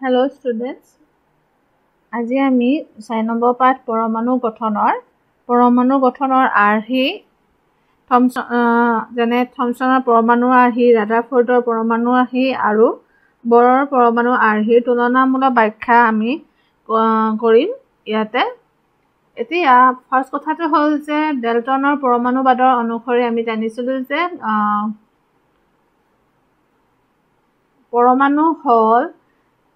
Hello' students, আজি আমি 4 number পাঠ পৰমাণু গঠনৰ আৰ্হি যেনে থমছনৰ পৰমাণু আৰ্হি, ৰাডাৰফ'ৰ্ডৰ পৰমাণু আৰ্হি আৰু ব'ৰৰ পৰমাণু আৰ্হিৰ তুলনামূলক ব্যাখ্যা আমি কৰিম ইয়াতে। এতিয়া ফাৰ্ষ্ট কথাটো হ'ল যে ডেল্টনৰ পৰমাণুবাদৰ অনুসৰি আমি জানিছিলোঁ যে পৰমাণু হ'ল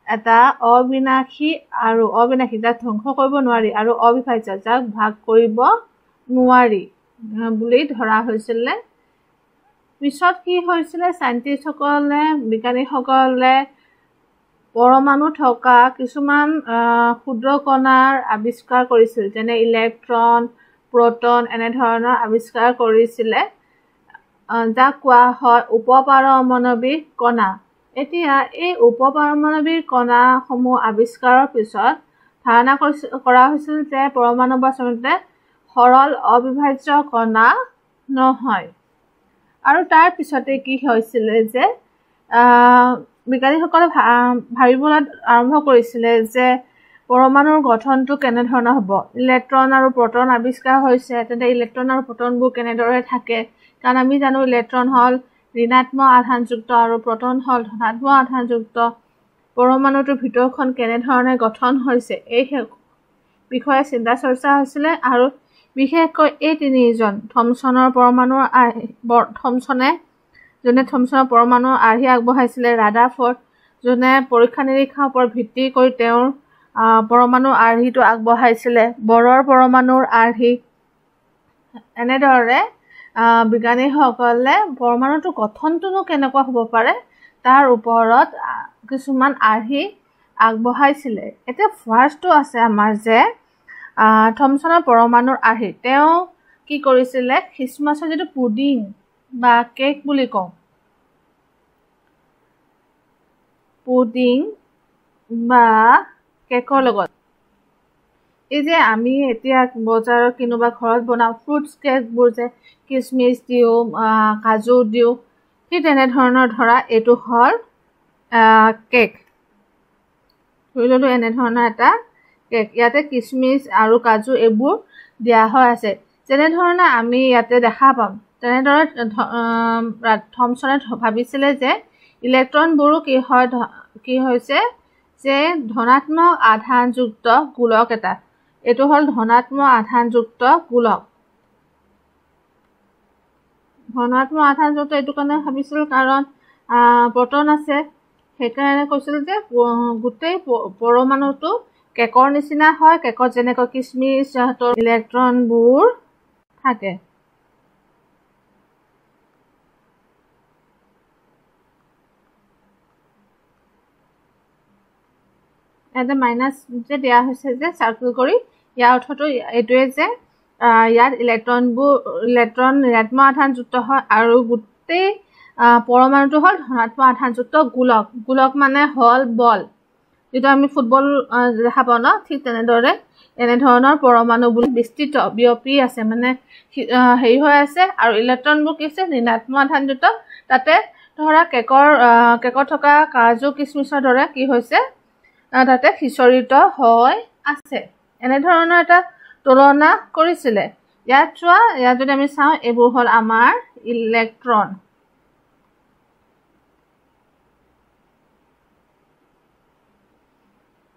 এটা অবিনাশী আৰু অবিনাশী যাক ধ্বংস কৰিব নোৱাৰি আৰু অবিভাজ্য যাক ভাগ কৰিব নোৱাৰি বুলি ধৰা হৈছিলে। পিছত কি হৈছিলে, চাইণ্টিষ্টসকলে, বিজ্ঞানীসকলে পৰমাণু থকা কিছুমান ক্ষুদ্ৰ কণাৰ আৱিষ্কাৰ কৰিছিল, যেনে ইলেক্ট্ৰন, প্ৰটন এনেধৰণৰ আৱিষ্কাৰ কৰিছিলে, যাক কোৱা হয় উপপাৰমাণৱিক কণা। এতিয়া এই উপপাৰমাণৱিক কণাসমূহ আৱিষ্কাৰৰ পিছত ধাৰণা কৰা হৈছিল যে পৰমাণু আচলতে সৰল অবিভাজ্য কণা নহয়। আৰু তাৰ পিছতে কি হৈছিলে যে বিজ্ঞানীসকলে ভাবিবলৈ আৰম্ভ কৰিছিলে যে পৰমাণুৰ গঠনটো কেনেধৰণৰ হ'ব। ইলেক্ট্ৰন আৰু প্ৰটন আৱিষ্কাৰ হৈছে, তেন্তে ইলেক্ট্ৰন আৰু প্ৰটনবোৰ কেনেদৰে থাকে, কাৰণ আমি জানো ইলেক্ট্ৰন হ'ল ঋণাত্মক আধানযুক্ত আৰু প্ৰটন হ'ল ধনাত্মক আধানযুক্ত। পৰমাণুটোৰ ভিতৰখন কেনেধৰণে গঠন হৈছে এই বিষয়ে চিন্তা চৰ্চা হৈছিলে। আৰু বিশেষকৈ এই তিনিজন যোনে থমছনৰ পৰমাণুৰ আৰ্হি আগবঢ়াইছিলে, ৰাডাৰফ'ৰ্ড যোনে পৰীক্ষা নিৰীক্ষাৰ ওপৰত ভিত্তি কৰি তেওঁৰ পৰমাণুৰ আৰ্হিটো আগবঢ়াইছিলে, ব'ৰৰ পৰমাণুৰ আৰ্হি, এনেদৰে বিজ্ঞানীসকলে পৰমাণুটোৰ গঠনটোনো কেনেকুৱা হ'ব পাৰে তাৰ ওপৰত কিছুমান আৰ্হি আগবঢ়াইছিলে। এতিয়া ফাৰ্ষ্টটো আছে আমাৰ যে থমছনৰ পৰমাণুৰ আৰ্হি। তেওঁ কি কৰিছিলে, খ্ৰীষ্টমাছৰ যিটো পুডিং বা কেক বুলি কওঁ, পুডিং বা কেকৰ লগত এই যে আমি এতিয়া বজাৰত কিনো বা ঘৰত বনাওঁ ফ্ৰুটছ কেকবোৰ যে কিচমিচ দিওঁ, কাজু দিওঁ, ঠিক তেনেধৰণৰ ধৰা এইটো হ'ল কেক। ধৰি ল'লোঁ এনেধৰণৰ এটা কেক, ইয়াতে কিচমিচ আৰু কাজু এইবোৰ দিয়া হৈ আছে। যেনেধৰণে আমি ইয়াতে দেখা পাম, তেনেদৰে থমছনে ভাবিছিলে যে ইলেক্ট্ৰনবোৰো কি হৈছে যে ধনাত্মক আধানযুক্ত গোলক এটা, এইটো হ'ল ধনাত্মক আধানযুক্ত গোলক। ধনাত্মক আধানযুক্ত এইটো কাৰণে ভাবিছিল কাৰণ প্ৰটন আছে, সেইকাৰণে কৈছিল যে গোটেই পৰমাণুটো কেকৰ নিচিনা হয়, কেকত যেনেকৈ কিচমিচ ইলেক্ট্ৰনবোৰ থাকে। ইয়াতে মাইনাছ যে দিয়া হৈছে যে চাৰ্কুল কৰি, ইয়াৰ অৰ্থটো এইটোৱে যে ইয়াত ইলেক্ট্ৰন ঋণাত্মক আধানযুক্ত হয় আৰু গোটেই পৰমাণুটো হ'ল ধনাত্মক আধানযুক্ত গোলক। গোলক মানে হ'ল বল, যিটো আমি ফুটবল দেখা পাওঁ ন, ঠিক তেনেদৰে এনেধৰণৰ পৰমাণু বুলি বিস্তৃত বিয়পি আছে, মানে হেৰি হৈ আছে। আৰু ইলেক্ট্ৰনবোৰ কি হৈছে, ঋণাত্মক আধানযুক্ত। তাতে ধৰা কেকত থকা কাজু কিচমিচৰ দৰে কি হৈছে তাতে সিঁচৰিত হৈ আছে, এনেধৰণৰ এটা তুলনা কৰিছিলে। ইয়াত চোৱা, ইয়াত যদি আমি চাওঁ এইবোৰ হ'ল আমাৰ ইলেক্ট্ৰন।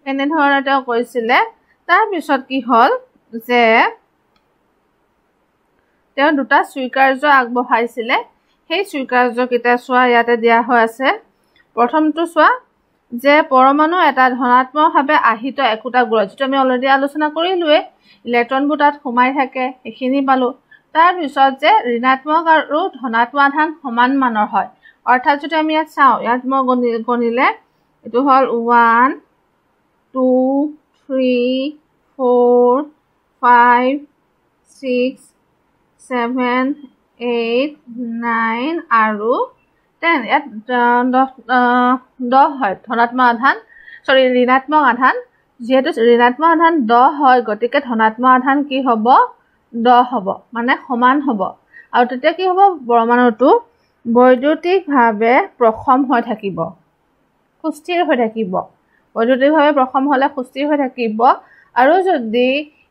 এনেধৰণে তেওঁ কৈছিলে। তাৰপিছত কি হ'ল যে তেওঁ দুটা স্বীকাৰ্য আগবঢ়াইছিলে। সেই স্বীকাৰ্যকেইটা চোৱা ইয়াতে দিয়া হৈ আছে। প্ৰথমটো চোৱা যে পৰমাণু এটা ধনাত্মকভাৱে আহিত একোটা গোলক, যিটো আমি অলৰেডি আলোচনা কৰিলোৱেই, ইলেক্ট্ৰনবোৰ তাত সোমাই থাকে, সেইখিনি পালোঁ। তাৰপিছত যে ঋণাত্মক আৰু ধনাত্মক আধান সমান মানৰ হয়, অৰ্থাৎ যদি আমি ইয়াত চাওঁ, ইয়াত মই গণিলে এইটো হ'ল 1 2 3 4 5 6 7 8 9 আৰু 10, ইয়াত 10 হয় ধনাত্মক আধান, চৰি ঋণাত্মক আধান। যিহেতু ঋণাত্মক আধান 10 হয়, গতিকে ধনাত্মক আধান কি হ'ব, 10 হ'ব, মানে সমান হ'ব। আৰু তেতিয়া কি হ'ব, পৰমাণুটো বৈদ্যুতিকভাৱে প্ৰশম হৈ থাকিব, সুস্থিৰ হৈ থাকিব। বৈদ্যুতিকভাৱে প্ৰশম হ'লে সুস্থিৰ হৈ থাকিব। আৰু যদি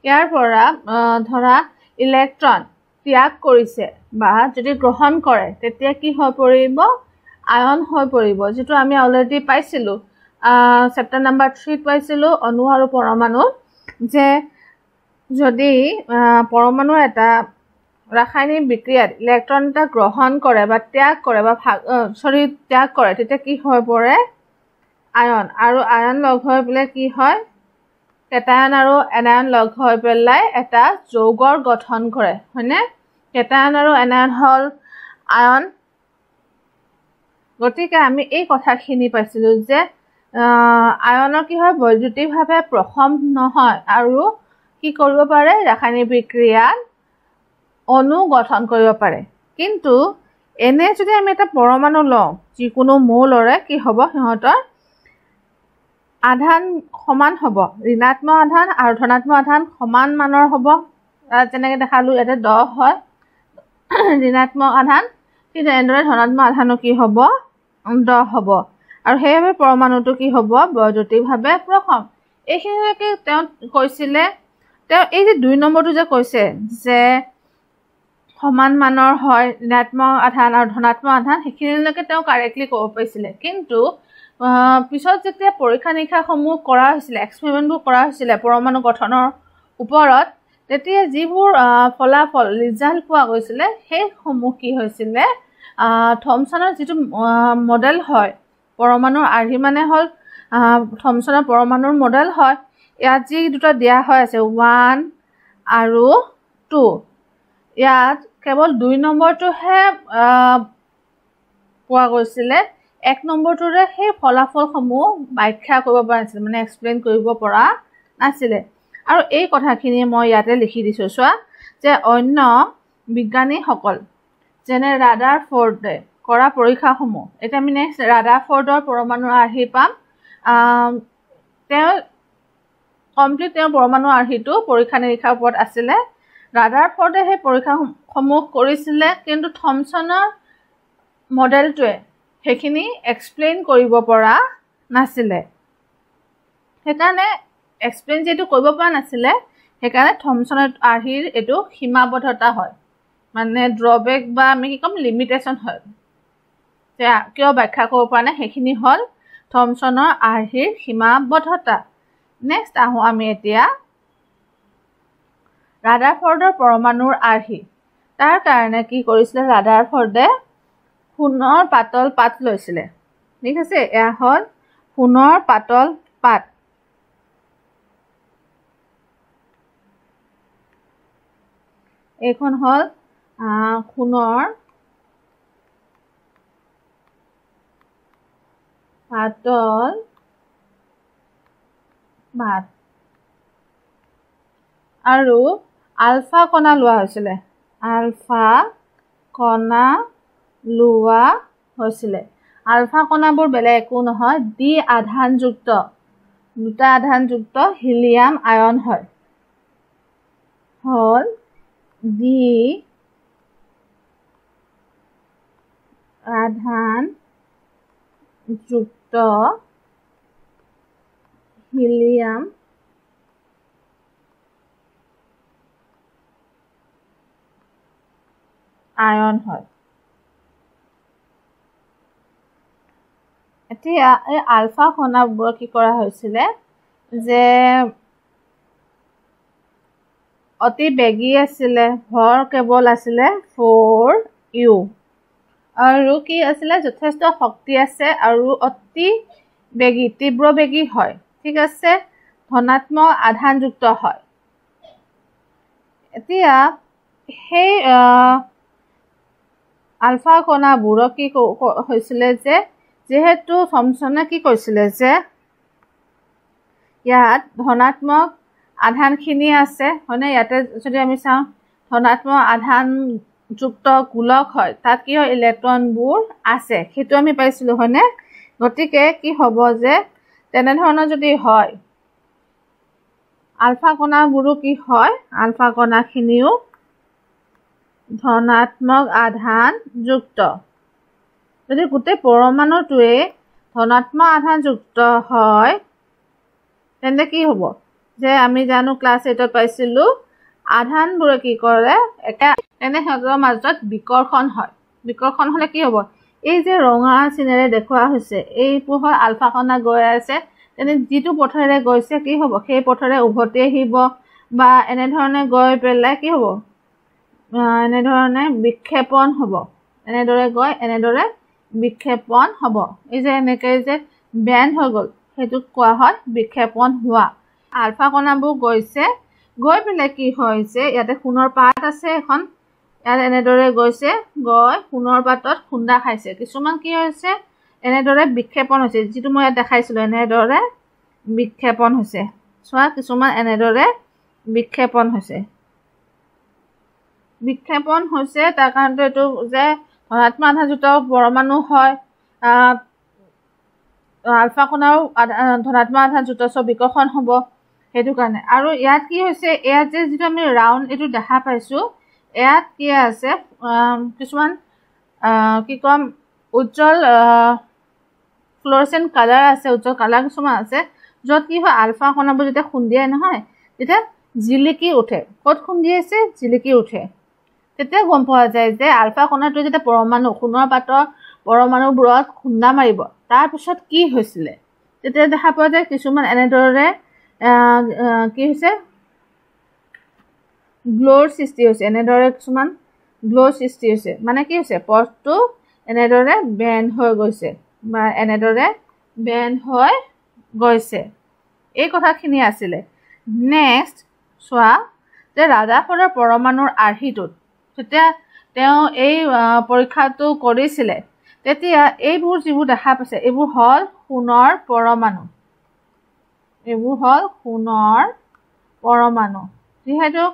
ইয়াৰ পৰা ধৰা ইলেক্ট্ৰন ত্যাগ কৰিছে বা যদি গ্ৰহণ কৰে, তেতিয়া কি হৈ পৰিব? আয়ন হৈ পৰিব, যিটো আমি অলৰেডি পাইছিলোঁ চেপ্টাৰ নাম্বাৰ 3ত পাইছিলোঁ অণু আৰু পৰমাণু, যে যদি পৰমাণু এটা ৰাসায়নিক বিক্ৰিয়াত ইলেক্ট্ৰন এটা গ্ৰহণ কৰে বা ত্যাগ কৰে বা ত্যাগ কৰে, তেতিয়া কি হৈ পৰে? আয়ন। আৰু আয়ন লগ হৈ পেলাই কি হয়? কেটায়ন আৰু এনায়ন লগ হৈ পেলাই এটা যৌগৰ গঠন কৰে, হয়নে? কেটায়ন আৰু এনায়ন হ'ল আয়ন। গতিকে আমি এই কথাখিনি পাইছিলোঁ যে আয়নৰ কি হয়? বৈদ্যুতিকভাৱে প্ৰশম নহয় আৰু কি কৰিব পাৰে? ৰাসায়নিক বিক্ৰিয়াত অণু গঠন কৰিব পাৰে। কিন্তু এনে যদি আমি এটা পৰমাণু লওঁ যিকোনো মৌলৰে, কি হ'ব? সিহঁতৰ আধান সমান হ'ব, ঋণাত্মক আধান আৰু ধনাত্মক আধান সমান মানৰ হ'ব। যেনেকৈ দেখালোঁ ইয়াতে 10 হয় ঋণাত্মক আধান, ঠিক তেনেদৰে ধনাত্মক আধানো কি হ'ব? 10 হ'ব। আৰু সেইবাবে পৰমাণুটো কি হ'ব? বৈদ্যুতিকভাৱে প্ৰশম। এইখিনিলৈকে তেওঁ কৈছিলে। তেওঁ এই যে 2 নম্বৰটো যে কৈছে যে সমান মানৰ হয় ঋণাত্মক আধান আৰু ধনাত্মক আধান, সেইখিনিলৈকে তেওঁ কাৰেক্টলি ক'ব পাৰিছিলে। কিন্তু পিছত যেতিয়া পৰীক্ষা নিৰীক্ষাসমূহ কৰা হৈছিলে, এক্সপেৰিমেণ্টবোৰ কৰা হৈছিলে পৰমাণু গঠনৰ ওপৰত, তেতিয়া যিবোৰ ফলাফল ৰিজাল্ট পোৱা গৈছিলে সেইসমূহ কি হৈছিলে? থমছনৰ যিটো মডেল হয় পৰমাণুৰ আৰ্হি, মানে হ'ল থমছনৰ পৰমাণুৰ মডেল হয়, ইয়াত যি দুটা দিয়া হৈ আছে 1 আৰু 2, ইয়াত কেৱল 2 নম্বৰটোহে পোৱা গৈছিলে, 1 নম্বৰটোৰে সেই ফলাফলসমূহ ব্যাখ্যা কৰিব পৰা নাছিলে, মানে এক্সপ্লেইন কৰিব পৰা নাছিলে। আৰু এই কথাখিনি মই ইয়াতে লিখি দিছোঁ, চোৱা যে অন্য বিজ্ঞানীসকল যেনে ৰাডাৰফৰ্ডে কৰা পৰীক্ষাসমূহ, এতিয়া আমি নেক্সট ৰাডাৰফৰ্ডৰ পৰমাণু আৰ্হি পাম। তেওঁ কমপ্লিট তেওঁৰ পৰমাণু আৰ্হিটো পৰীক্ষা নিৰীক্ষাৰ ওপৰত আছিলে। ৰাডাৰফৰ্ডে সেই পৰীক্ষাসমূহ কৰিছিলে, কিন্তু থমছনৰ মডেলটোৱে সেইখিনি এক্সপ্লেইন কৰিব পৰা নাছিলে। সেইকাৰণে এক্সপ্লেইন যিহেতু কৰিব পৰা নাছিলে, সেইকাৰণে থমছনৰ আৰ্হিৰ এইটো সীমাবদ্ধতা হয়, মানে ড্ৰবেক বা আমি কি ক'ম লিমিটেশ্যন হয়, যে কিয় ব্যাখ্যা কৰিব পৰা নাই, সেইখিনি হ'ল থমছনৰ আৰ্হিৰ সীমাবদ্ধতা। নেক্সট আহোঁ আমি এতিয়া ৰাডাৰফৰ্ডৰ পৰমাণুৰ আৰ্হি। তাৰ কাৰণে কি কৰিছিলে ৰাডাৰফৰ্ডে? সোণৰ পাতল পাত লৈছিলে, ঠিক আছে? এয়া হ'ল সোণৰ পাতল পাত। এইখন হ'ল সোণৰ পাতল পাত আৰু আলফা কণা লোৱা হৈছিলে, আলফা কণা লোৱা হৈছিলে। আলফা কণাবোৰ বেলেগ একো নহয়, দ্বি আধানযুক্ত, দুটা আধানযুক্ত হিলিয়াম আয়ন হয়, হ'ল দ্বি আধানযুক্ত হিলিয়াম আয়ন হয়। এতিয়া এই আলফা কণাবোৰক কি কৰা হৈছিলে যে অতি বেগী আছিলে, ভৰ কেৱল আছিলে 4u, আৰু কি আছিলে? যথেষ্ট শক্তি আছে আৰু অতি বেগী, তীব্ৰ বেগী হয়, ঠিক আছে? ধনাত্মক আধানযুক্ত হয়। এতিয়া সেই আলফা কণাবোৰক কি হৈছিলে যে যিহেতু থমছনে কি কৈছিলে যে ইয়াত ধনাত্মক আধানখিনি আছে, হয়নে? ইয়াতে যদি আমি চাওঁ ধনাত্মক আধানযুক্ত গোলক হয়, তাত কি হয়? ইলেক্ট্ৰনবোৰ আছে, সেইটো আমি পাইছিলোঁ, হয়নে? গতিকে কি হ'ব যে তেনেধৰণৰ যদি হয় আলফা কণাবোৰো কি হয়? আলফা কণাখিনিও ধনাত্মক আধানযুক্ত। যদি গোটেই পৰমাণুটোৱে ধনাত্মক আধানযুক্ত হয়, তেন্তে কি হ'ব যে আমি জানো ক্লাছ 8ত পাইছিলোঁ আধানবোৰে কি কৰে, একে তেনে সিহঁতৰ মাজত বিকৰ্ষণ হয়। বিকৰ্ষণ হ'লে কি হ'ব, এই যে ৰঙা চিনেৰে দেখুওৱা হৈছে এইবোৰ হ'ল আলফা কণা গৈ আছে, তেনে যিটো পথেৰে গৈছে কি হ'ব, সেই পথেৰে উভতি আহিব বা এনেধৰণে গৈ পেলাই কি হ'ব, এনেধৰণে বিক্ষেপণ হ'ব, এনেদৰে গৈ এনেদৰে বিক্ষেপণ হ'ব। এই যে এনেকৈ যে বেণ্ড হৈ গ'ল সেইটোক কোৱা হয় বিক্ষেপণ হোৱা। আলফা কণাবোৰ গৈছে, গৈ পেলাই কি হৈছে, ইয়াতে সোণৰ পাত আছে এখন, ইয়াত এনেদৰে গৈছে, গৈ সোণৰ পাতত খুন্দা খাইছে। কিছুমান কি হৈছে এনেদৰে বিক্ষেপণ হৈছে, যিটো মই ইয়াত দেখাইছিলোঁ এনেদৰে বিক্ষেপণ হৈছে। চোৱা কিছুমান এনেদৰে বিক্ষেপণ হৈছে, বিক্ষেপণ হৈছে তাৰ কাৰণটো এইটো যে ধনাত্মক আধানযুক্ত পৰমাণু হয়, আলফা কণাও ধনাত্মক আধানযুক্ত, চব বিকৰ্ষণ হ'ব সেইটো কাৰণে। আৰু ইয়াত কি হৈছে, ইয়াত যে যিটো আমি ৰাউণ্ড এইটো দেখা পাইছোঁ, ইয়াত কি আছে কিছুমান কি ক'ম উজ্জ্বল ফ্ল'ৰচেণ্ট কালাৰ আছে, উজ্জ্বল কালাৰ কিছুমান আছে, য'ত কি হয় আলফা কণাবোৰ যেতিয়া খুন্দিয়াই নহয় তেতিয়া জিলিকি উঠে। ক'ত খুন্দিয়াইছে, জিলিকি উঠে। তেতিয়া গম পোৱা যায় যে আলফা কণাটোৱে যেতিয়া পৰমাণু সোণৰ পাতৰ পৰমাণুবোৰত খুন্দা মাৰিব, তাৰপিছত কি হৈছিলে তেতিয়া দেখা পোৱা যায় কিছুমান এনেদৰে কি হৈছে গ্ল'ৰ সৃষ্টি হৈছে, এনেদৰে কিছুমান গ্ল'ৰ সৃষ্টি হৈছে, মানে কি হৈছে পথটো এনেদৰে বেণ্ড হৈ গৈছে বা এনেদৰে বেণ্ড হৈ গৈছে। এই কথাখিনি আছিলে। নেক্সট চোৱা যে ৰাদাৰফৰ্ডৰ পৰমাণুৰ আৰ্হিটোত যেতিয়া তেওঁ এই পৰীক্ষাটো কৰিছিলে তেতিয়া এইবোৰ যিবোৰ দেখা পাইছে এইবোৰ হ'ল সোণৰ পৰমাণু, এইবোৰ হ'ল সোণৰ পৰমাণু। যিহেতু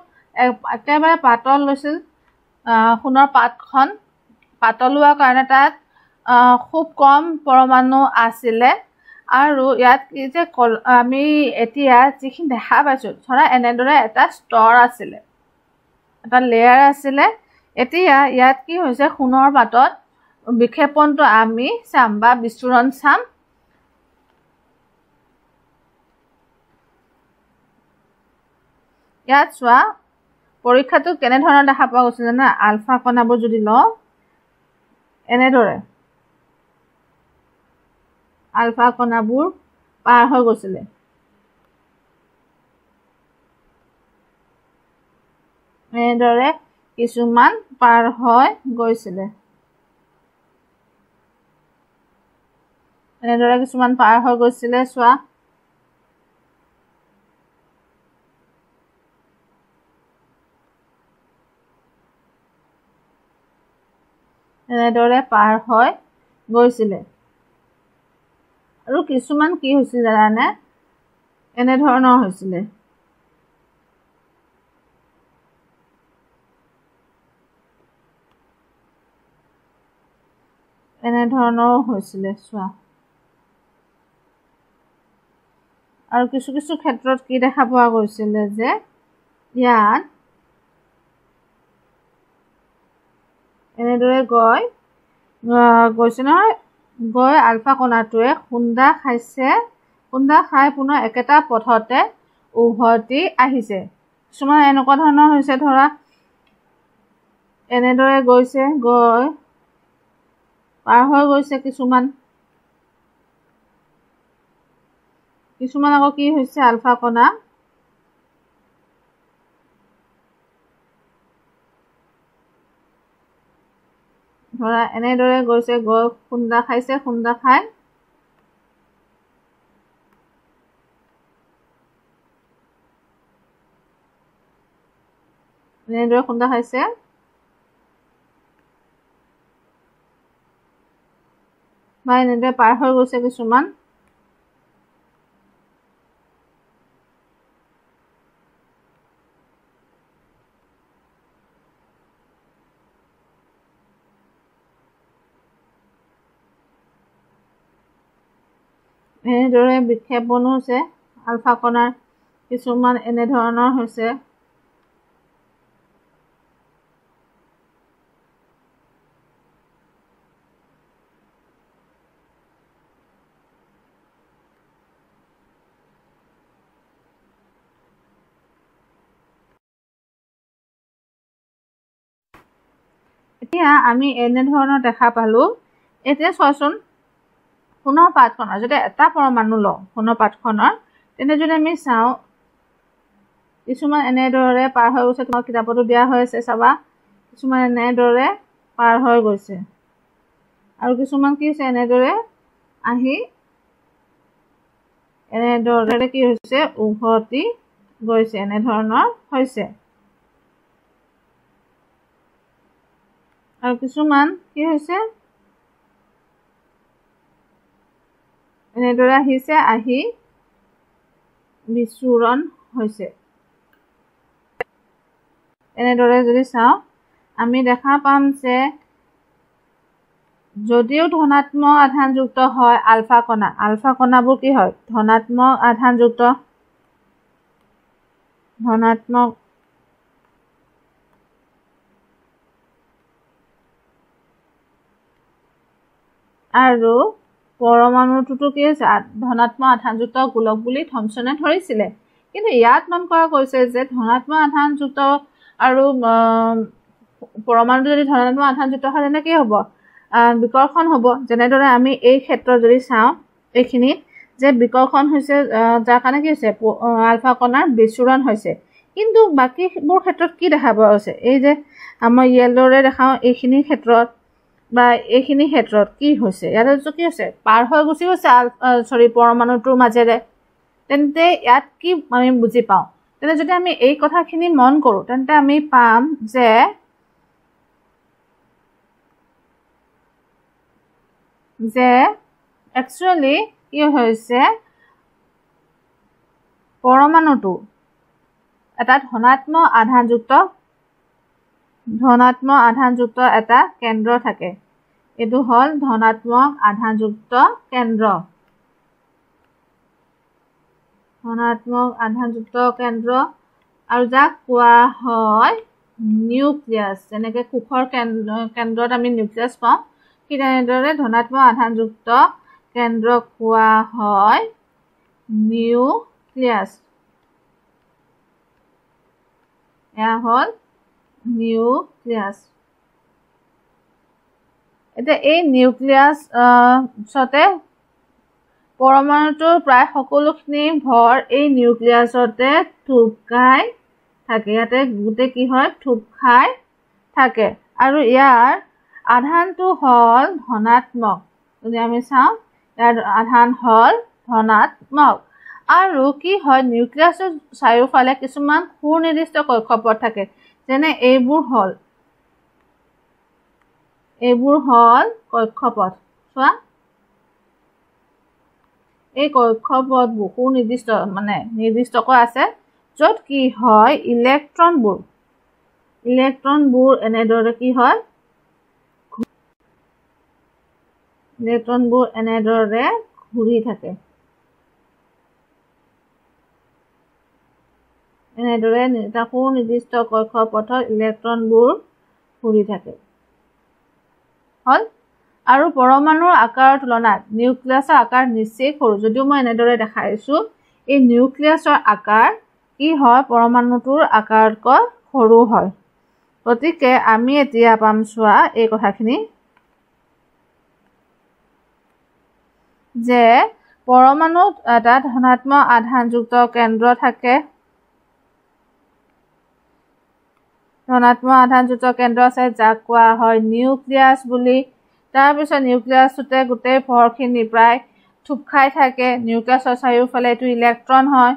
একেবাৰে পাতল লৈছিল সোণৰ পাতখন, পাতল হোৱাৰ কাৰণে তাত খুব কম পৰমাণু আছিলে। আৰু ইয়াত কি যে আমি এতিয়া যিখিনি দেখা পাইছোঁ, ধৰা এনেদৰে এটা স্তৰ আছিলে, এটা লেয়াৰ আছিলে। এতিয়া ইয়াত কি হৈছে, সোণৰ পাতত বিক্ষেপণটো আমি চাম বা বিচ্ছুৰণ চাম। ইয়াত চোৱা পৰীক্ষাটো কেনেধৰণৰ দেখা পোৱা গৈছে জানা, আলফা কণাবোৰ যদি লওঁ এনেদৰে আলফা কণাবোৰ পাৰ হৈ গৈছিলে, এনেদৰে কিছুমান পাৰ হৈ গৈছিলে, এনেদৰে কিছুমান পাৰ হৈ গৈছিলে। চোৱা এনেদৰে পাৰ হৈ গৈছিলে। আৰু কিছুমান কি হৈছিল জানানে, এনেধৰণৰ হৈছিলে। এনেধৰণৰো হৈছিলে চোৱা। আৰু কিছু কিছু ক্ষেত্ৰত কি দেখা পোৱা গৈছিলে যে ইয়াত এনেদৰে গৈ গৈছে নহয়, গৈ আলফা কণাটোৱে খুন্দা খাইছে, খুন্দা খাই পুনৰ একেটা পথতে উভতি আহিছে। কিছুমান এনেকুৱা ধৰণৰ হৈছে, ধৰা এনেদৰে গৈছে, গৈ পাৰ হৈ গৈছে কিছুমান, কিছুমান আকৌ কি হৈছে আলফা কণা ধৰা এনেদৰে গৈছে, গৈ খুন্দা খাইছে, খুন্দা খাই এনেদৰে খুন্দা খাইছে, বা এনেদৰে পাৰ হৈ গৈছে কিছুমান। এনেদৰে বিক্ষেপণো হৈছে আলফা কণাৰ, কিছুমান এনেধৰণৰ হৈছে। এতিয়া আমি এনেধৰণৰ দেখা পালোঁ। এতিয়া চোৱাচোন সোণৰ পাতখনৰ যদি এটা পৰমাণু লওঁ সোণৰ পাতখনৰ, তেন্তে যদি আমি চাওঁ কিছুমান এনেদৰে পাৰ হৈ গৈছে, তোমাৰ কিতাপতো দিয়া হৈ আছে চাবা, কিছুমান এনেদৰে পাৰ হৈ গৈছে আৰু কিছুমান কি হৈছে এনেদৰে আহি এনেদৰে কি হৈছে উভতি গৈছে, এনেধৰণৰ হৈছে। আৰু কিছুমান কি হৈছে এনেদৰে আহিছে, আহি বিচ্ছুৰণ হৈছে। এনেদৰে যদি চাওঁ আমি দেখা পাম যে যদিও ধনাত্মক আধানযুক্ত হয় আলফা কণা, আলফা কণাবোৰ কি হয় ধনাত্মক আধানযুক্ত, ধনাত্মক আৰু পৰমাণুটোতো কি হৈছে ধনাত্মক আধানযুক্ত গোলক বুলি থমছনে ধৰিছিলে। কিন্তু ইয়াত মন কৰা গৈছে যে ধনাত্মক আধানযুক্ত আৰু পৰমাণুটো যদি ধনাত্মক আধানযুক্ত হয় তেন্তে কি হ'ব, বিকৰ্ষণ হ'ব। যেনেদৰে আমি এই ক্ষেত্ৰত যদি চাওঁ এইখিনিত যে বিকৰ্ষণ হৈছে, যাৰ কাৰণে কি হৈছে আলফা কণাৰ বিচ্ছুৰণ হৈছে। কিন্তু বাকীবোৰ ক্ষেত্ৰত কি দেখা পোৱা গৈছে, এই যে মই য়েল'ৰে দেখাওঁ এইখিনি ক্ষেত্ৰত বা এইখিনি ক্ষেত্ৰত কি হৈছে, ইয়াতে কি হৈছে পাৰ হৈ গুচি গৈছে পৰমাণুটোৰ মাজেৰে। তেন্তে ইয়াত কি আমি বুজি পাওঁ, তেন্তে যদি আমি এই কথাখিনি মন কৰোঁ তেন্তে আমি পাম যে একচুৱেলি কি হৈছে পৰমাণুটো এটা ধনাত্মক আধানযুক্ত এটা কেন্দ্ৰ থাকে। এইটো হ'ল ধনাত্মক আধানযুক্ত কেন্দ্ৰ, ধনাত্মক আধানযুক্ত কেন্দ্ৰ, আৰু যাক কোৱা হয় নিউক্লিয়াছ। যেনেকৈ কোষৰ কেন্দ্ৰত আমি নিউক্লিয়াছ পাওঁ, ঠিক তেনেদৰে ধনাত্মক আধানযুক্ত কেন্দ্ৰ কোৱা হয় নিউক্লিয়াছ। এয়া হ'ল নিউক্লিয়াছ। এতিয়া এই নিউক্লিয়াছতে পৰমাণুটোৰ প্ৰায় সকলোখিনি ভৰ এই নিউক্লিয়াছতে থুপ খাই থাকে, ইয়াতে গোটেই কি হয় থুপ খাই থাকে। আৰু ইয়াৰ আধানটো হ'ল ধনাত্মক, যদি আমি চাওঁ ইয়াৰ আধান হ'ল ধনাত্মক। আৰু কি হয় নিউক্লিয়াছৰ চাৰিওফালে কিছুমান সুনিৰ্দিষ্ট কক্ষপথ থাকে, যেনে এইবোৰ হ'ল কক্ষপথ। চোৱা এই কক্ষপথবোৰ সুনিৰ্দিষ্ট মানে নিৰ্দিষ্টকৈ আছে, য'ত কি হয় ইলেক্ট্ৰনবোৰ এনেদৰে কি হয় ইলেক্ট্ৰনবোৰ এনেদৰে ঘূৰি থাকে, এনেদৰে এটা সুনিৰ্দিষ্ট কক্ষপথত ইলেক্ট্ৰনবোৰ ঘূৰি থাকে হ'ল। আৰু পৰমাণুৰ আকাৰৰ তুলনাত নিউক্লিয়াছৰ আকাৰ নিচেই সৰু। যদিও মই এনেদৰে দেখাইছোঁ, এই নিউক্লিয়াছৰ আকাৰ কি হয় পৰমাণুটোৰ আকাৰতকৈ সৰু হয়। গতিকে আমি এতিয়া পাম চোৱা এই কথাখিনি যে পৰমাণুত এটা ধনাত্মক আধানযুক্ত কেন্দ্ৰ থাকে, ধনাত্মক আধানযুক্ত কেন্দ্ৰ আছে যাক কোৱা হয় নিউক্লিয়াছ বুলি। তাৰপিছত নিউক্লিয়াছটোতে গোটেই ভৰখিনি প্ৰায় থুপ খাই থাকে, নিউক্লিয়াছৰ চাৰিওফালে এইটো ইলেক্ট্ৰন হয়,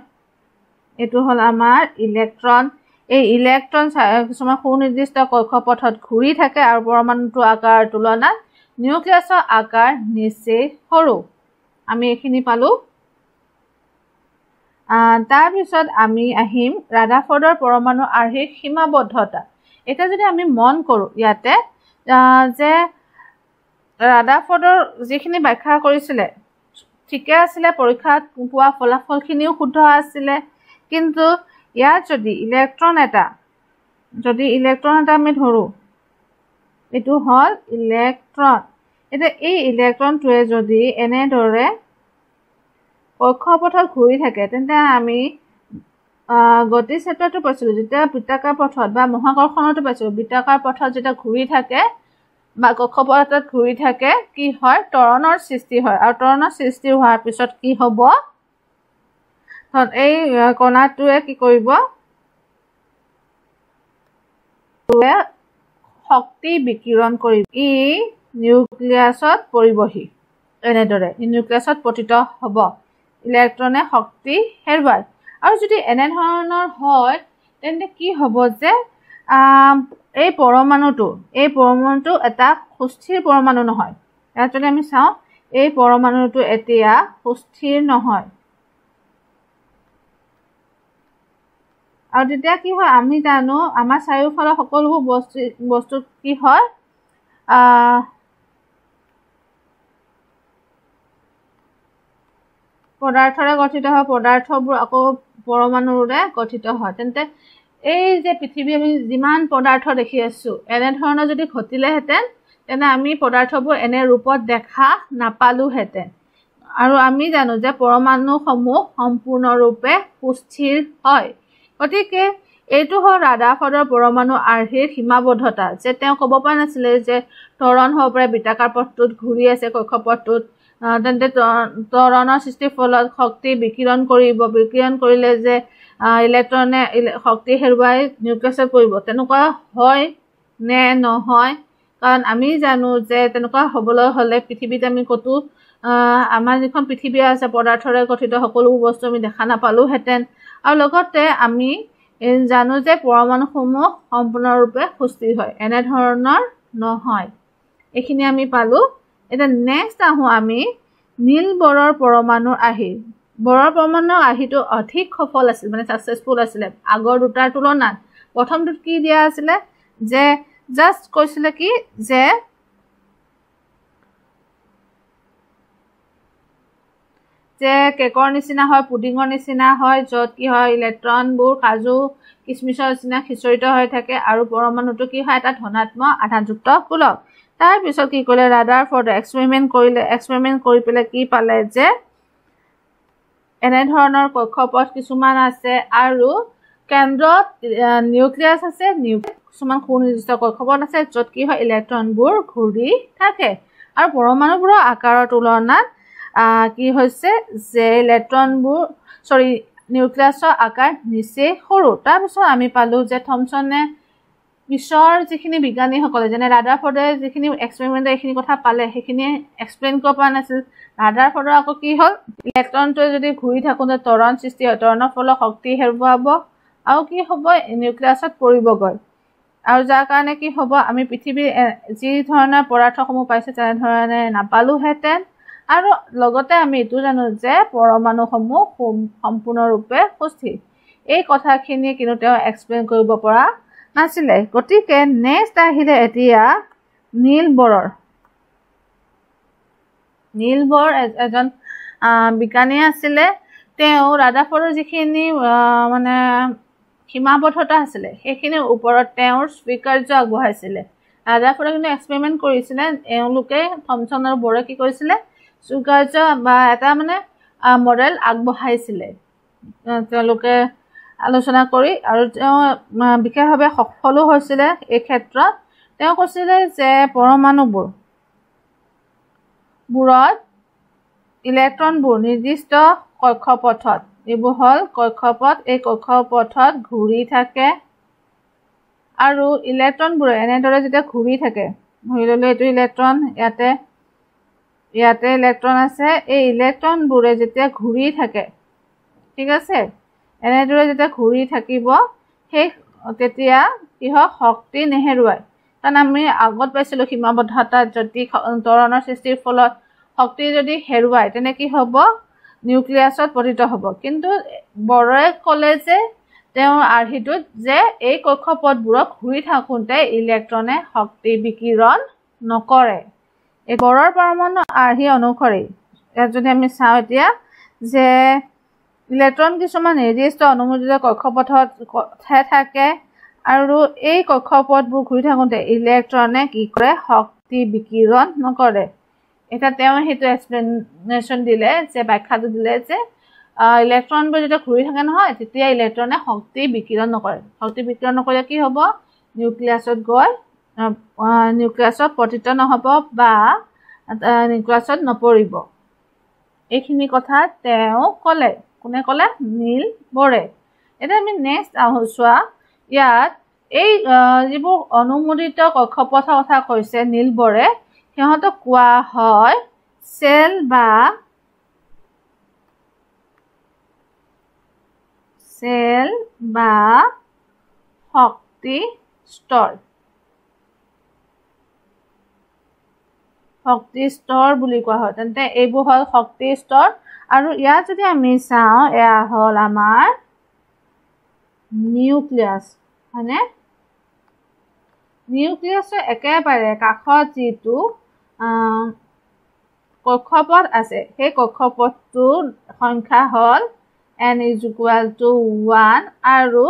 এইটো হ'ল আমাৰ ইলেক্ট্ৰন। এই ইলেক্ট্ৰন কিছুমান সুনিৰ্দিষ্ট কক্ষপথত ঘূৰি থাকে আৰু পৰমাণুটোৰ আকাৰৰ তুলনাত নিউক্লিয়াছৰ আকাৰ নিচেই সৰু। আমি এইখিনি পালোঁ। তাৰপিছত আমি আহিম ৰাডাৰফৰ্ডৰ পৰমাণু আৰ্হিৰ সীমাবদ্ধতা। এতিয়া যদি আমি মন কৰোঁ ইয়াতে যে ৰাডাৰফৰ্ডৰ যিখিনি ব্যাখ্যা কৰিছিলে ঠিকে আছিলে, পৰীক্ষাত পোৱা ফলাফলখিনিও শুদ্ধ আছিলে, কিন্তু ইয়াত যদি ইলেক্ট্ৰন এটা আমি ধৰোঁ, এইটো হ'ল ইলেক্ট্ৰন। এতিয়া এই ইলেক্ট্ৰনটোৱে যদি এনেদৰে কক্ষপথত ঘূৰি থাকে তেন্তে আমি গতি চেপ্টাৰটো পাইছিলোঁ, যেতিয়া বৃত্তাকাৰ পথত বা মহাকৰ্ষণতো পাইছিলোঁ, বৃত্তাকাৰ পথত যেতিয়া ঘূৰি থাকে বা কক্ষপথত ঘূৰি থাকে কি হয়, ত্বৰণৰ সৃষ্টি হয়। আৰু ত্বৰণৰ সৃষ্টি হোৱাৰ পিছত কি হ'ব, এই কণাটোৱে কি কৰিব, শক্তি বিকিৰণ কৰিব, ই নিউক্লিয়াছত পৰিবহি, এনেদৰে নিউক্লিয়াছত পতিত হ'ব, ইলেক্ট্ৰনে শক্তি হেৰুৱায়। আৰু যদি এনেধৰণৰ হয় তেন্তে কি হ'ব যে এই পৰমাণুটো এটা সুস্থিৰ পৰমাণু নহয়। ইয়াত যদি আমি চাওঁ এই পৰমাণুটো এতিয়া সুস্থিৰ নহয়। আৰু তেতিয়া কি হয়, আমি জানো আমাৰ চাৰিওফালৰ সকলোবোৰ বস্তু কি হয়, পদাৰ্থৰে গঠিত হয়, পদাৰ্থবোৰ আকৌ পৰমাণুৰে গঠিত হয়। তেন্তে এই যে পৃথিৱী আমি যিমান পদাৰ্থ দেখি আছোঁ, এনেধৰণৰ যদি ঘটিলেহেঁতেন তেনে আমি পদাৰ্থবোৰ এনে ৰূপত দেখা নাপালোহেঁতেন। আৰু আমি জানো যে পৰমাণুসমূহ সম্পূৰ্ণৰূপে সুস্থিৰ হয়। গতিকে এইটো হ'ল ৰাডাৰফৰ্ডৰ পৰমাণু আৰ্হিৰ সীমাবদ্ধতা, যে তেওঁ ক'ব পৰা নাছিলে যে ত্বৰণ হ'ব পাৰে, বৃত্তাকাৰ পথটোত ঘূৰি আছে কক্ষপথটোত, তেন্তে ত্বৰণৰ সৃষ্টিৰ ফলত শক্তি বিকিৰণ কৰিব, বিকিৰণ কৰিলে যে ইলেক্ট্ৰনে শক্তি হেৰুৱাই নিউক্লিয়াছত পৰিব, তেনেকুৱা হয় নে নহয়? কাৰণ আমি জানো যে তেনেকুৱা হ'বলৈ হ'লে পৃথিৱীত আমি ক'তো আমাৰ যিখন পৃথিৱী আছে পদাৰ্থৰে গঠিত সকলোবোৰ বস্তু আমি দেখা নাপালোহেঁতেন। আৰু লগতে আমি জানো যে পৰমাণুসমূহ সম্পূৰ্ণৰূপে সুস্থিৰ হয়, এনেধৰণৰ নহয়। এইখিনি আমি পালোঁ। এতিয়া নেক্সট আহোঁ আমি নীল বৰৰ পৰমাণুৰ আৰ্হি। বৰৰ পৰমাণুৰ আৰ্হিটো অধিক সফল আছিল, মানে ছাকচেছফুল আছিলে আগৰ দুটাৰ তুলনাত। প্ৰথমটোত কি দিয়া আছিলে যে জাষ্ট কৈছিলে কি যে কেকৰ নিচিনা হয়, পুডিঙৰ নিচিনা হয়, য'ত কি হয় ইলেক্ট্ৰনবোৰ কাজু কিচমিচৰ নিচিনা সিঁচৰিত হৈ থাকে আৰু পৰমাণুটো কি হয় এটা ধনাত্মক আধানযুক্ত গোলক। তাৰপিছত কি কৰিলে, ৰাডাৰফৰ্ডে এক্সপেৰিমেণ্ট কৰিলে, এক্সপেৰিমেণ্ট কৰি পেলাই কি পালে যে এনেধৰণৰ কক্ষপথ কিছুমান আছে আৰু কেন্দ্ৰত নিউক্লিয়াছ আছে, কিছুমান সুনিৰ্দিষ্ট কক্ষপথ আছে য'ত কি হয় ইলেক্ট্ৰনবোৰ ঘূৰি থাকে আৰু পৰমাণুবোৰৰ আকাৰৰ তুলনাত কি হৈছে যে ইলেক্ট্ৰনবোৰ নিউক্লিয়াছৰ আকাৰ নিচেই সৰু। তাৰপিছত আমি পালোঁ যে থমছনে পিছৰ যিখিনি বিজ্ঞানীসকলে যেনে ৰাডাৰফৰ্ডে যিখিনি এক্সপেৰিমেণ্টে এইখিনি কথা পালে সেইখিনি এক্সপ্লেইন কৰিব পৰা নাছিল। ৰাডাৰফৰ্ডৰ আকৌ কি হ'ল, ইলেক্ট্ৰনটোৱে যদি ঘূৰি থাকোঁতে ত্বৰণ সৃষ্টি হয়, ত্বৰণৰ ফলত শক্তি হেৰুৱাব আৰু কি হ'ব নিউক্লিয়াছত পৰিবগৈ, আৰু যাৰ কাৰণে কি হ'ব আমি পৃথিৱীৰ যি ধৰণৰ পদাৰ্থসমূহ পাইছোঁ তেনেধৰণে নাপালোহেঁতেন। আৰু লগতে আমি এইটো জানো যে পৰমাণুসমূহ সম্পূৰ্ণৰূপে সুস্থিৰ। এই কথাখিনি কিন্তু তেওঁ এক্সপ্লেইন কৰিব পৰা নাছিলে। গতিকে নেক্সট আহিলে এতিয়া নীল বৰৰ। নীল বৰ এজন বিজ্ঞানী আছিলে, তেওঁ ৰাডাৰফৰ্ডৰ যিখিনি মানে সীমাবদ্ধতা আছিলে সেইখিনিৰ ওপৰত তেওঁৰ স্বীকাৰ্য আগবঢ়াইছিলে। ৰাডাৰফৰ্ডে কিন্তু এক্সপেৰিমেণ্ট কৰিছিলে, এওঁলোকে থমছন আৰু বৰে কি কৰিছিলে স্বীকাৰ্য বা এটা মানে মডেল আগবঢ়াইছিলে তেওঁলোকে আলোচনা কৰি, আৰু তেওঁ বিশেষভাৱে সফলো হৈছিলে এই ক্ষেত্ৰত। তেওঁ কৈছিলে যে পৰমাণুবোৰত ইলেক্ট্ৰনবোৰ নিৰ্দিষ্ট কক্ষপথত, এইবোৰ হ'ল কক্ষপথ, এই কক্ষপথত ঘূৰি থাকে আৰু ইলেক্ট্ৰনবোৰে এনেদৰে যেতিয়া ঘূৰি থাকে, ধৰি ল'লোঁ এইটো ইলেক্ট্ৰন, ইয়াতে ইলেক্ট্ৰন আছে, এই ইলেক্ট্ৰনবোৰে যেতিয়া ঘূৰি থাকে, ঠিক আছে, এনেদৰে যেতিয়া ঘূৰি থাকিব সেই তেতিয়া কি হয় শক্তি নেহেৰুৱায়। কাৰণ আমি আগত পাইছিলোঁ সীমাবদ্ধতাত যদি ত্বৰণৰ সৃষ্টিৰ ফলত শক্তি যদি হেৰুৱায় তেনে কি হ'ব নিউক্লিয়াছত পতিত হ'ব। কিন্তু বৰে ক'লে যে তেওঁৰ আৰ্হিটোত যে এই কক্ষপথবোৰক ঘূৰি থাকোঁতে ইলেক্ট্ৰনে শক্তি বিকিৰণ নকৰে। এই বৰৰ পৰমাণু আৰ্হি অনুসৰি ইয়াত যদি আমি চাওঁ এতিয়া যে ইলেক্ট্ৰন কিছুমান নিৰ্দিষ্ট অনুমোদিত কক্ষপথতহে থাকে আৰু এই কক্ষপথবোৰ ঘূৰি থাকোঁতে ইলেক্ট্ৰনে কি কৰে শক্তি বিকিৰণ নকৰে। এতিয়া তেওঁ সেইটো এক্সপ্লেনেশ্যন দিলে, যে ব্যাখ্যাটো দিলে যে ইলেক্ট্ৰনবোৰ যেতিয়া ঘূৰি থাকে নহয়, তেতিয়া ইলেক্ট্ৰনে শক্তি বিকিৰণ নকৰে। শক্তি বিকিৰণ নকৰিলে কি হ'ব? নিউক্লিয়াছত গৈ নিউক্লিয়াছত পতিত নহ'ব বা নিউক্লিয়াছত নপৰিব। এইখিনি কথা তেওঁ ক'লে। কোনে ক'লে? নীল বৰে। এতিয়া আমি নেক্সট আহোঁ চোৱা, ইয়াত এই যিবোৰ অনুমোদিত কক্ষপথৰ কথা কৈছে নীল বৰে, সিহঁতক কোৱা হয় চেল বা শক্তি স্তৰ। শক্তি স্তৰ বুলি কোৱা হয়। তেন্তে এইবোৰ হ'ল শক্তি স্তৰ। আৰু ইয়াত যদি আমি চাওঁ, এয়া হ'ল আমাৰ নিউক্লিয়াছ, হয়নে? নিউক্লিয়াছৰ একেবাৰে কাষত যিটো কক্ষপথ আছে, সেই কক্ষপথটোৰ সংখ্যা হ'ল n is equal to 1 আৰু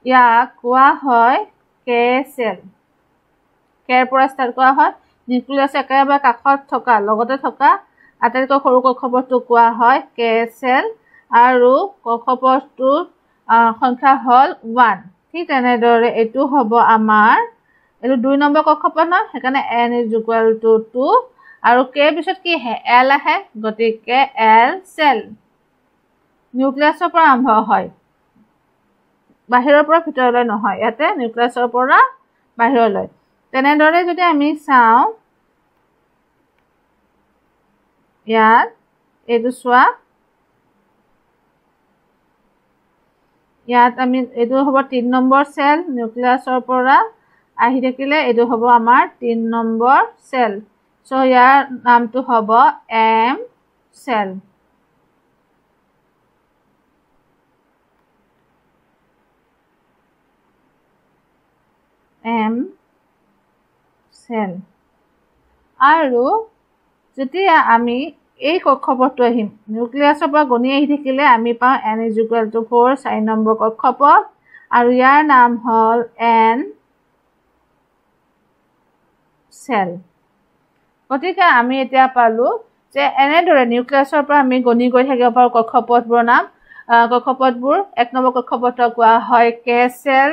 ইয়াক কোৱা হয় কে চেল। কেৰ পৰা ষ্টাৰ্ট কৰা হয়। নিউক্লিয়াছ একেবাৰে কাষত থকা, লগতে থকা আটাইতকৈ সৰু কক্ষপথটো কোৱা হয় কে চেল আৰু কক্ষপথটোৰ সংখ্যা হ'ল 1। ঠিক তেনেদৰে এইটো হ'ব আমাৰ, এইটো 2 নম্বৰ কক্ষপথ নহয়, সেইকাৰণে n is equal to 2 আৰু কে পিছত কি আহে? এল আহে, গতিকে এল চেল। নিউক্লিয়াছৰ পৰা আৰম্ভ হয়, বাহিৰৰ পৰা ভিতৰলৈ নহয়, ইয়াতে নিউক্লিয়াছৰ পৰা বাহিৰলৈ। তেনেদৰে যদি আমি চাওঁ, ইয়াত এইটো চোৱা, ইয়াত আমি এইটো হ'ব 3 নম্বৰ চেল, নিউক্লিয়াছৰ পৰা আহি থাকিলে এইটো হ'ব আমাৰ 3 নম্বৰ চেল। চ' ইয়াৰ নামটো হ'ব এম চেল। M cell. আৰু যেতিয়া আমি এই কক্ষপথটো আহিম, নিউক্লিয়াছৰ পৰা গণি আহি থাকিলে আমি পাওঁ n is equal to 4, 4 number কক্ষপথ আৰু ইয়াৰ নাম হ'ল এন চেল। গতিকে আমি এতিয়া পালোঁ যে এনেদৰে নিউক্লিয়াছৰ পৰা আমি গণি গৈ থাকিব পাৰোঁ কক্ষপথবোৰৰ নাম। কক্ষপথবোৰ 1 নম্বৰ কক্ষপথক কোৱা হয় কে চেল,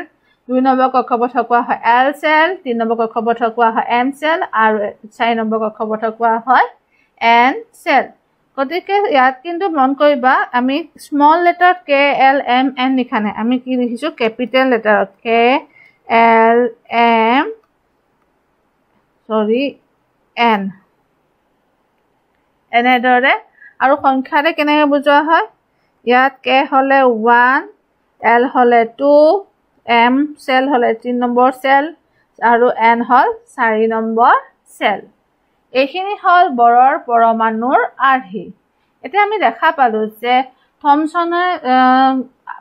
2 নম্বৰ কক্ষপথক কোৱা হয় এল চেল, 3 নম্বৰ কক্ষপথক কোৱা হয় এম চেল আৰু 4 নম্বৰ কক্ষপথক কোৱা হয় এন চেল। গতিকে ইয়াত কিন্তু মন কৰিবা, আমি স্মল লেটাৰত কে এল এম এন লিখা নাই, আমি কি লিখিছোঁ? কেপিটেল লেটাৰত কে এল এম চৰি এন, এনেদৰে। আৰু সংখ্যাৰে কেনেকৈ বুজোৱা হয়? ইয়াত কে হ'লে 1, এল হ'লে 2, এম চেল হ'লে 3 নম্বৰ চেল আৰু এন হ'ল 4 নম্বৰ চেল। এইখিনি হ'ল বৰৰ পৰমাণুৰ আৰ্হি। এতিয়া আমি দেখা পালোঁ যে থমছনে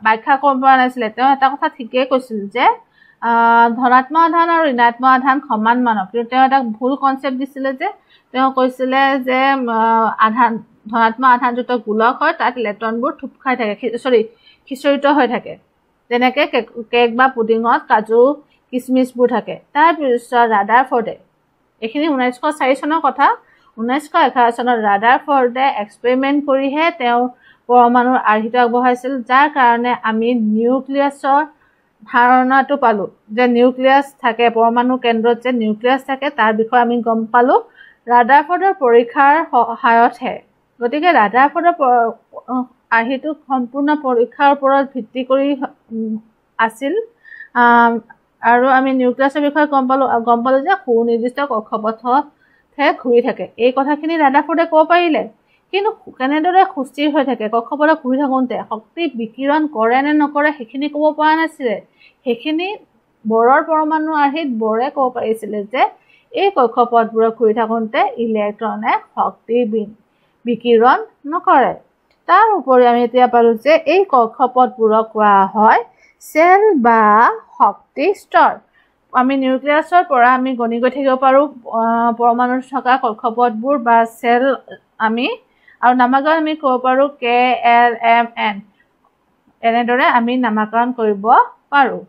ব্যাখ্যা কৰিব পৰা নাছিলে। তেওঁ এটা কথা ঠিকেই কৈছিল যে ধনাত্মক আধান আৰু ঋণাত্মক আধান সমান মানৰ, কিন্তু তেওঁ এটা ভুল কনচেপ্ট দিছিলে যে তেওঁ কৈছিলে যে আধান ধনাত্মক আধানযুক্ত গোলক হয়, তাত ইলেক্ট্ৰনবোৰ থুপ খাই থাকে, চৰি সিঁচৰিত হৈ থাকে, যেনেকৈ কেক বা পুডিঙত কাজু কিচমিচবোৰ থাকে। তাৰপিছত ৰাডাৰফৰ্ডে, এইখিনি 1904 চনৰ কথা, 1911 চনত ৰাডাৰফৰ্ডে এক্সপেৰিমেণ্ট কৰিহে তেওঁ পৰমাণুৰ আৰ্হিটো আগবঢ়াইছিল, যাৰ কাৰণে আমি নিউক্লিয়াছৰ ধাৰণাটো পালোঁ যে নিউক্লিয়াছ থাকে, পৰমাণু কেন্দ্ৰত যে নিউক্লিয়াছ থাকে তাৰ বিষয়ে আমি গম পালোঁ ৰাডাৰফৰ্ডৰ পৰীক্ষাৰ সহায়তহে। গতিকে ৰাডাৰফৰ্ডৰ আৰ্হিটো সম্পূৰ্ণ পৰীক্ষাৰ ওপৰত ভিত্তি কৰি আছিল আৰু আমি নিউক্লিয়াছৰ বিষয়ে গম পালোঁ যে সুনিৰ্দিষ্ট কক্ষপথতহে ঘূৰি থাকে। এই কথাখিনি ৰাডাৰফৰ্ডে ক'ব পাৰিলে, কিন্তু কেনেদৰে সুস্থিৰ হৈ থাকে, কক্ষপথত ঘূৰি থাকোঁতে শক্তি বিকিৰণ কৰে নে নকৰে সেইখিনি ক'ব পৰা নাছিলে। সেইখিনি বৰৰ পৰমাণু আৰ্হিত বৰে ক'ব পাৰিছিলে যে এই কক্ষপথবোৰত ঘূৰি থাকোঁতে ইলেক্ট্ৰনে শক্তি বিকিৰণ নকৰে। তাৰ উপৰি আমি এতিয়া পালোঁ যে এই কক্ষপথবোৰক কোৱা হয় চেল বা শক্তি স্তৰ। আমি নিউক্লিয়াছৰ পৰা আমি গণি গৈ থাকিব পাৰোঁ পৰমাণুত থকা কক্ষপথবোৰ বা চেল আমি, আৰু নামাকৰণ আমি ক'ব পাৰোঁ কে এল এম এন, এনেদৰে আমি নামাকৰণ কৰিব পাৰোঁ।